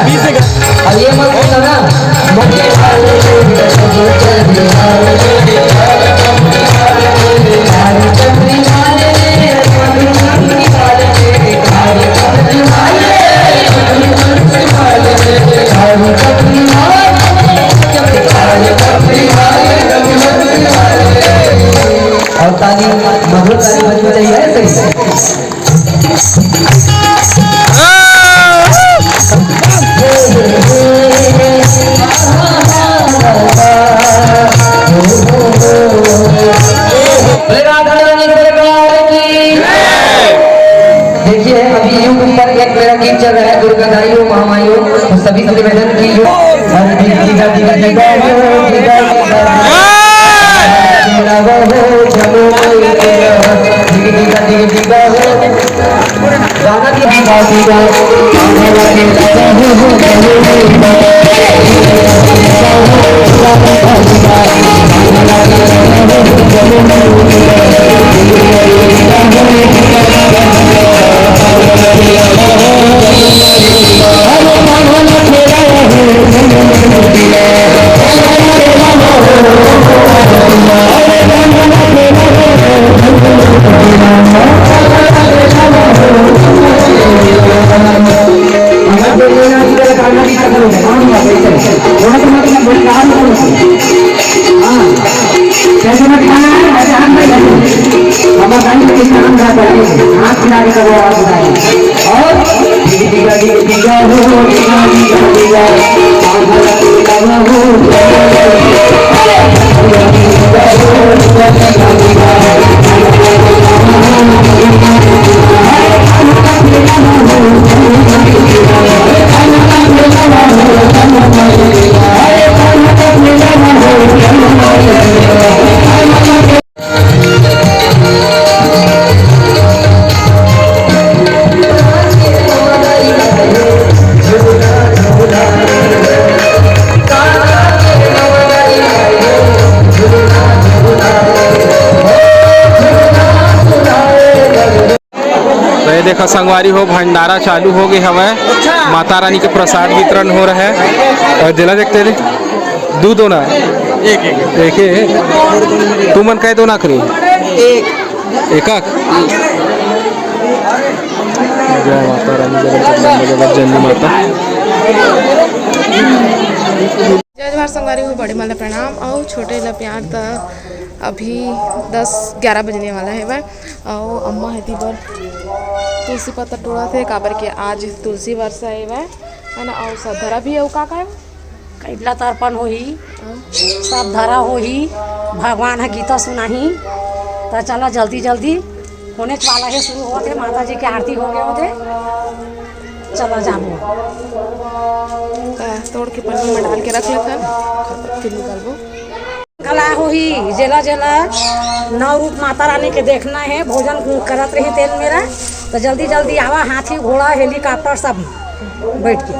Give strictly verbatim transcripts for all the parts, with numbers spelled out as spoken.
अब ये मत बोलना ना। और ताली, मधुर ताली बजनी चाहिए, ऐसे ही। बोले राधा रानी सरकार की। देखिए, अभी YouTube पर एक मेरा गीत चल रहा है, दुर्गा दाई हो, महामाई हो, तो सभी से निवेदन की हो। और दीदा, दीदा, दीदा हो, दीदा, दीदा, दीदा। दीदा, दीदा, दीदा हो। गाना की भी बात हुई। तो ये देखा संगवारी हो, भंडारा चालू हो गए हवय। माता रानी के प्रसाद वितरण हो रहा है। और जेला देखते रे, दू दोना। एक एक। एक एक। तुमन कहे दोना करी? एक। एकक। जय माता रानी, जगत जगत जननी माता। जय जोहार संगवारी हो, बड़े मन ला प्रणाम अउ छोटे ला प्यार। त अभी दस ग्यारह बजने वाला हेवय अउ अम्मा हेती बर तुलसी पत्ता टोड़त हे, काबर के आज तुलसी वर्षा हेवय, है ना। अउ सब धरा भी अउ का का हे? कइबला तर्पण होही, सब धरा होही, भगवान ह गीता सुनाही। त चला जल्दी जल्दी होनेच वाला हे, शुरू होत हे, माता जी के आरती हो गए होत हे। चला जाबो। त तोड़ के पन्नी में डाल के रख लेथन, फिर निकालबो। कला होही, जेला जेला नौ रूप माता रानी के देखना हे, भोजन करत रही तेन मेरा, त जल्दी जल्दी आवा, हाथी घोड़ा helicopter सब बैठ के।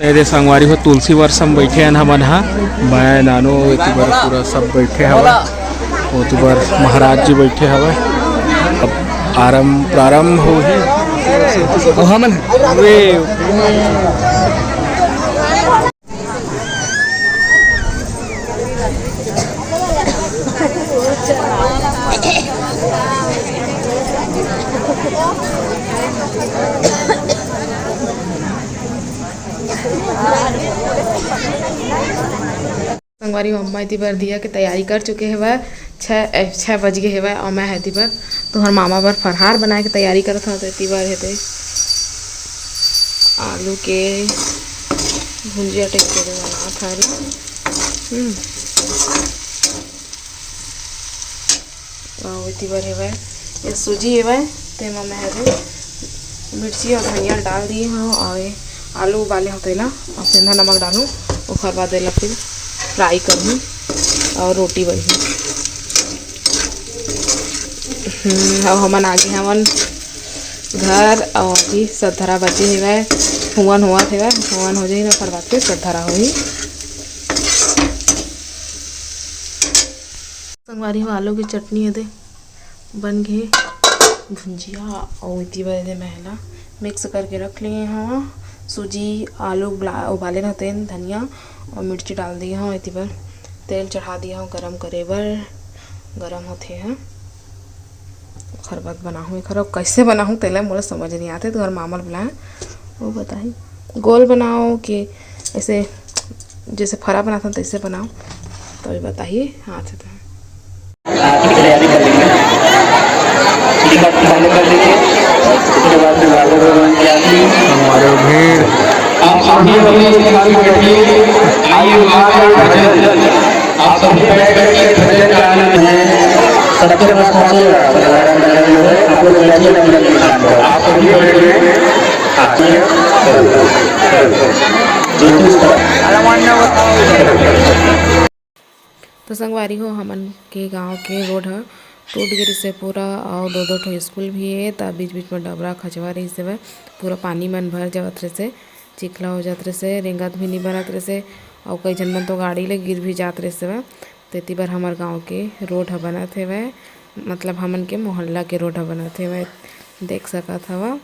ए दे संगवारी हो, तुलसी वर्ष म बइठे हन हमन हा। मैं, नानू, एती बर पूरा सब बइठे हवय। ओती बर महाराज जी बइठे हवय। अब आरंभ, प्रारंभ होही। ओ हमन वे संगवारी हो, अम्मा एती बर दिया के तैयारी कर चुके हेवय। छः, ए, छः बज गे हेवय अउ मैं एती बर तुहर मामा बर फरहार बनाए के तैयारी करत हव। तो एती बर हे ते आलू के भुंजिया type के बनात हन। हम्म। अउ एती बर हेवय, ये सूजी हेवय, तेमा मैं हरे मिर्ची अउ धनिया ल डाल दिए हव, अउ ये आलू उबाले हव, तेला अउ सेंधा नमक डालहूँ, ओखर बाद एला फिर fry करहूँ अउ रोटी बनही। हम्म, अउ हमन आगे हवन घर, अउ अभी सतधरा बचे हेवय, हुवन होवत हेवय, हुवन हो जाही ना, ओखर बाद फिर सतधरा होही। संगवारी हो, आलू के चटनी एदे बन गे भुंजिया, अउ एती बर एदे मैं एला mix करके रख लिए हव। सूजी, आलू उबला-, उबाले रहतेन, धनिया अउ मिर्ची डाल दिए हव। एती बर तेल चढ़ा दिए हव गरम करे बर, गरम होथे ह। ओखर बाद बनाहूँ, एखर कइसे बनाहूँ तेला मोला समझ नइ आथे, तुहर मामा ल बुलाए, वो बताही। गोल बनाओ कि ऐसे जैसे फरा बनाथन तैसे बनाओ, तभी बताही। हाथ से तो आपकी तैयारी कर लेंगे। टिकट पहले कर लीजिए, उसके बाद में बाबू भगवान की आरती। हमारे भीड़। आप सभी अपने स्थान पर बैठिए। आइए, माँ का भजन। आप सभी बैठ करके भजन का आनंद लें। सबके पास पहुंचेगा, परिवार में लगे हुए, आप लोग बैठिए, अपने अपने स्थान पर। आप सभी बैठ गए। हाँ, चलिए। चलो, चलो। ज्योति उस तरफ। तो संगवारी हो, हमन के गांव के रोड ह टूट गे रिहिसे पूरा, अउ दो दो ठो स्कूल भी हे, त बीच बीच में डबरा खचवा रिहिसे, पूरा पानी मन भर जावत रिहिसे, चिखला हो जात रिहिसे, रेंगत भी नइ बनत रिहिसे, अउ कई झन मन तो गाड़ी ले गिर भी जात रिहिसे। तेती बर हमर गांव के रोड ह बनत हेवय, मतलब हमन के मोहल्ला के रोड ह बनत हेवय, देख सकत हव।